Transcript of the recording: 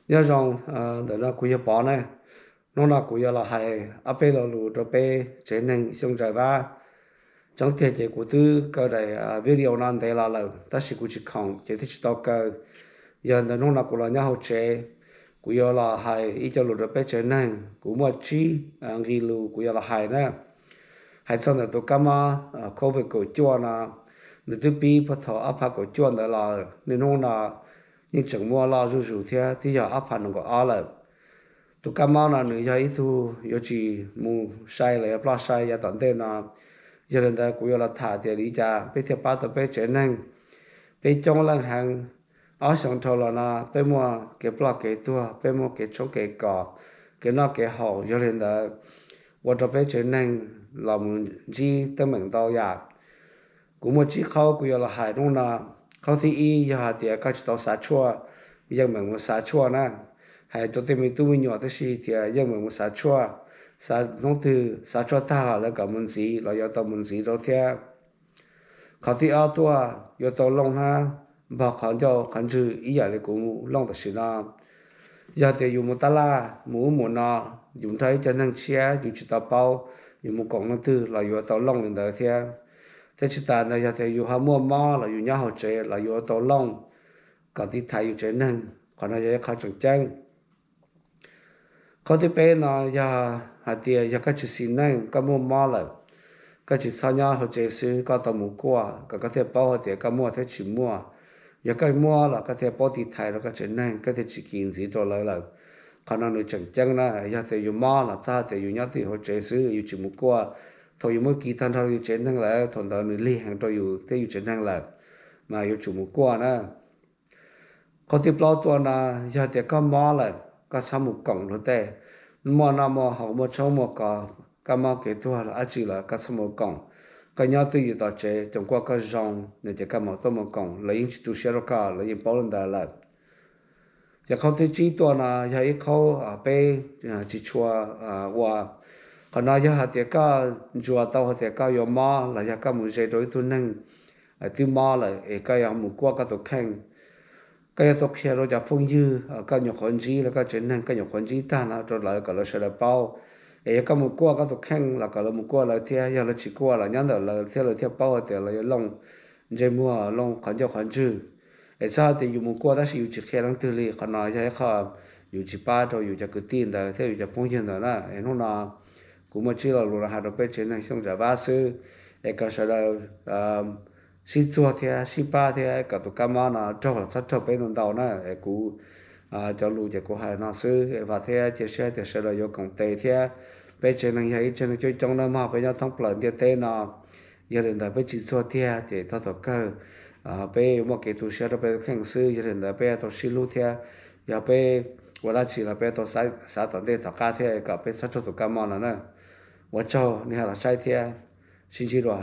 Nyob zoo, ntawm no kuv yog Pov na. Hnub no kuv yuav los hais ob peb lo lus rau peb tsev neeg Xyooj Ntsaws Vab. Tseeb tiag ces kuv twb kaw daim video no ntev los lawm tab sis kuv tsis khoom ces thiaj tsis tau kaw. Yog ntawm hnub no kuv los nyob hauv tsev, kuv yuav los hais ib co lus rau peb tsev neeg. Kuv muaj tsib nqe lus kuv yuav los hais na. Hais txog ntawm tus kab mob covid kaum cuaj no, nws twb pib puag thaum ob phav kaum cuaj ntawd los niaj hnub no yeej tseem muaj loj zuj zus thiab twb yog ob phav nees nkaum ob lawm. Tus kab mob no nws yog ib tug yuav tsis mus sai los yuav ploj sai yav tom ntej no. Yog li ntawd kuv yuav los tham tias li cas peb thiaj pab tau peb tsev neeg. Peb coob leej heev, ob xyoos dhau los no peb muaj kev ploj kev tuag, peb muaj kev tshoob kev kos, kev noj kev haus, yog li ntawd ua rau peb tsev neeg los mus ntsib teeb meem ntau yam. Kuv muaj tsib qhov kuv yuav los hais hnub no. Qhov thib ib yog hais tias koj tsis tau xav tshuaj, yeej meem mus xav tshuaj na. Hais rau tej me tub me nyuam tib si tias yeej meem mus xav tshuaj, xav hnub twg xav tshuaj tag los lawv kom mus ntxiv los yuav tau mus ntxiv rau thiab. Qhov thib ob tuaj yuav tau looj hnab npog qhov ncauj qhov ntswg ib yam li kuv looj tam sim no. Yog tias yus mus tab laj mus ub mus no, yus nrog ib co neeg tshiab yus tsis tau paub, yus mus koom leej twg los yuav tau looj li ntawd thiab. Thiab tsis tas ntawd yog tias yus ho muaj mob los yus nyob hauv tsev los yuav tau looj kom tiv thaiv yus tsev neeg. Qhov no yog ib qhov tseem ceeb. Qhov thib peb no yog hais tias yog koj tsis xis neej, koj muaj mob lawm, koj tsis txhob nyob hauv tsev xwb, koj tau mus kuaj kom koj thiaj paub hais tias koj muaj thiab tsis muaj. Yog koj muaj los koj thiaj paub tiv thaiv rau koj tsev neeg, koj thiaj tsis kis ntxiv rau lawv lawm. Qhov no nws tseem ceeb na. Yog tias yus mob los txhob tias yus nyob twj ywm hauv tsev xwb, yus tsis mus kuaj, thaum yus muab kis tag nrho yus tsev neeg lawm, thaum ntawd nws lig heev rau yus thiab yus tsev neeg lawm, mas yuav tsum mus kuaj na. Qhov thib plaub tuaj no, yog tias koj mob lawm koj txhob mus koom luag tej. Muaj noj muaj haus, muaj tshoob muaj kos, koj mob kev tuag los dab tsi los koj txhob mus koom. Koj nyob twj ywm tom tsev, coom kuaj koj zoo no ces koj mam tuaj mus koom, lawv yeej tsis tu siab rau koj, lawv yeej paub li ntawd lawm. Ces qhov thib tsib tuaj no yog ib qhov peb tsis tshua ua. Qhov no yog hais tias koj ntsuas tau hais tias koj yuav mob los yog koj mus ze rau ib tug neeg twb mob lawm es koj yuav mus kuaj koj tus kheej, koj yuav tau qhia rau cov phooj ywg, koj nyuam qhuav ntsib los koj tsev neeg koj nyuam qhuav ntsib tag no rau lawv kom lawv sawv daws paub. Es yog koj mus kuaj koj tus kheej los kom lawv mus kuaj lawv thiab, yog lawv tsis kuaj los nyob ntawm lawv thiab lawv thiaj paub hais tias lawv yuav looj ntsej muag, looj qhov ncauj qhov ntswg. Es txhob hais tias yus mus kuaj tab sis yus tsis qhia leej twg li, qhov no yog ib qho yus tsis pab rau yus cov kwv tij ntawd thiab yus cov phooj ywg ntawd na. Es hnub no kuv muaj tsib lo lus los hais rau peb tsev neeg Xyooj Ntsaws Vab xwb, es kom sawv daws sib txuag thiab sib pab thiab kom tus kab mob no raug los txhob raug peb ntau ntau na. Es kuv cov lus ces kuv hais no xwb, es vam thiab cia siab tias sawv daws yuav koom tes thiab. Peb tsev neeg yog ib tsev neeg coob coob nawb mog, peb nyob thoob plaws ntiaj teb no. Yog li ntawd peb tsis txuag tiag ces txog thaum kawg peb yuav muaj kev tu siab rau peb tus kheej xwb. Yog li ntawd peb yuav tau sib hlub thiab, yog peb ua dab tsi los peb yuav tau xav tom ntej tom qab thiab kom peb txhob raug tus kab mob no na. Ua tsaug nej los saib thiab, sib ntsib dua.